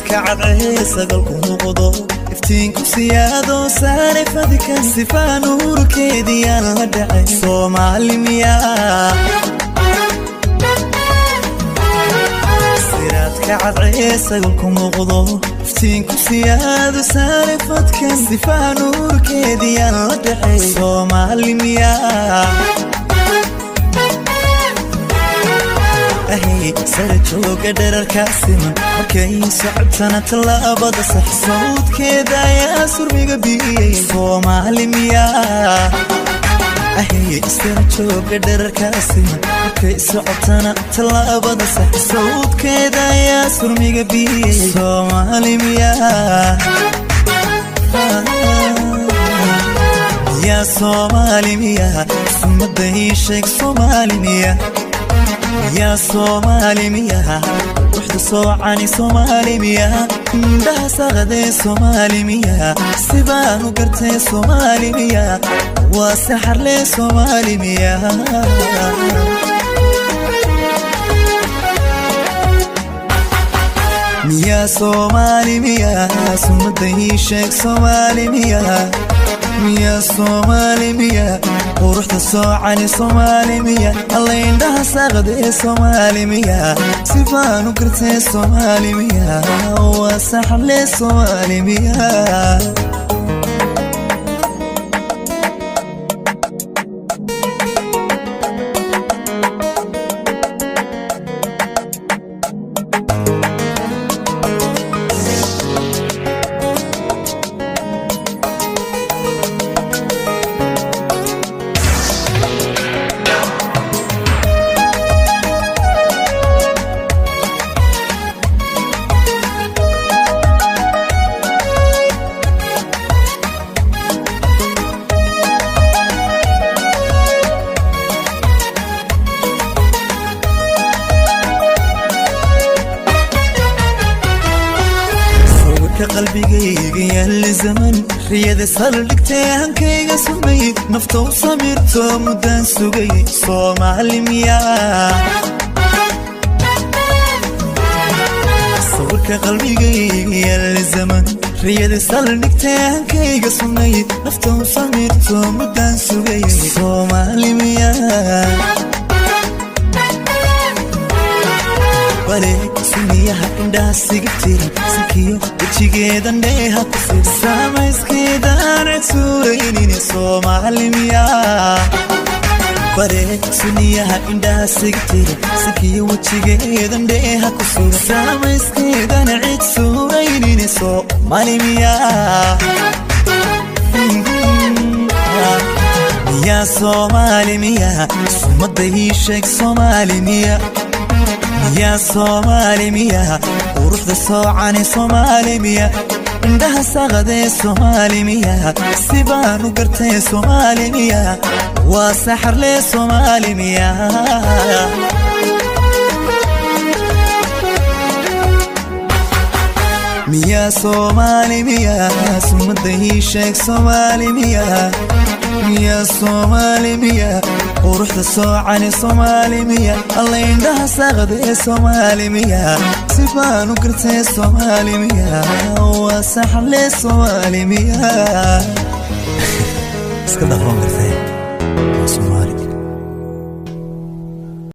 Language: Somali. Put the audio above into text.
Siraadka cadcee sagalku muuqdo, iftiinku siyaado saare fadka, sifaa nuurkeediyaan la dhacay. Soomaali miyaa? Siraadka cadcee sagalku muuqdo, iftiinku siyaado saare fadka, sifaa nuurkeediyaan la dhacay. Soomaali miyaa? Ahay, sara jooga dherarkaa siman, markay socotana tallaabada sax, sawdkeeda ayaa surmiga biyey. Soomaali miyaa? Ahay, sara jooga dherarkaa siman, markay socotana tallaabada sax, sawdkeeda ayaa surmiga biyey. Soomaali miyaa? Yaa Soomaali miyaa? Sumada ii sheeg, Soomaali miyaa? Yaa Soomaali miyaa? Ruuxda soocani Soomaali miyaa? Indhaha saqadee Soomaali miyaa? Sibaan u gartee Soomaali miyaa? Waa saxarlee Soomaali miyaa? Miyaa Soomaali miyaa? Sumada ii sheeg, Soomaali miyaa? Miyaa Soomaali miyaa? Quruxda soocani Soomaali miyaa? Alla, indhaha saaqadee Soomaali miyaa? Sifaan u gartee Soomaali miyaa? Waa saxle Soomaali miyaa? Sawirka qalbigayga yaalla zaman, riyada saldhigtay hankayga sumay, nafta u samirto muddaan sugay. Soomaali miyaa? Sawirka qalbigayga yaalla zaman, riyada saldhigtay hankayga sumay, nafta u samirto muddaan sugay. Soomaali miyaa? Bale suniyaha indhaha siga tiran, sankiyo wejigeedan dheeha ku sir, samayskeedaan cid suuraynin. Soomaali miyaa? Bare suniyaha indhaha siga tiran, sankiyo wejigeedan dheeha ku sir, samayskeedan cid suuraynin. Soomaali miyaa? Miyaa Soomaali miyaa? Sumada ii sheeg, Soomaali miyaa? Miyaa Soomaali miyaa? Quruxda soocani Soomaali miyaa? Indhaha saqadee Soomaali miyaa? Sibaan u gartee Soomaali miyaa? Waa saxarlee Soomaali miyaa? Miyaa Soomaali miyaa? Sumada ii sheeg, Soomaali miyaa? Miyaa Soomaali miyaa? Quruxda soocani Soomaali miyaa? Alla, indhaha saqadee Soomaali miyaa? Sibaan u gartee Soomaali miyaa? Waa saxle Soomaali miyaa? Iska dhaqoon gartee, waa Soomaali.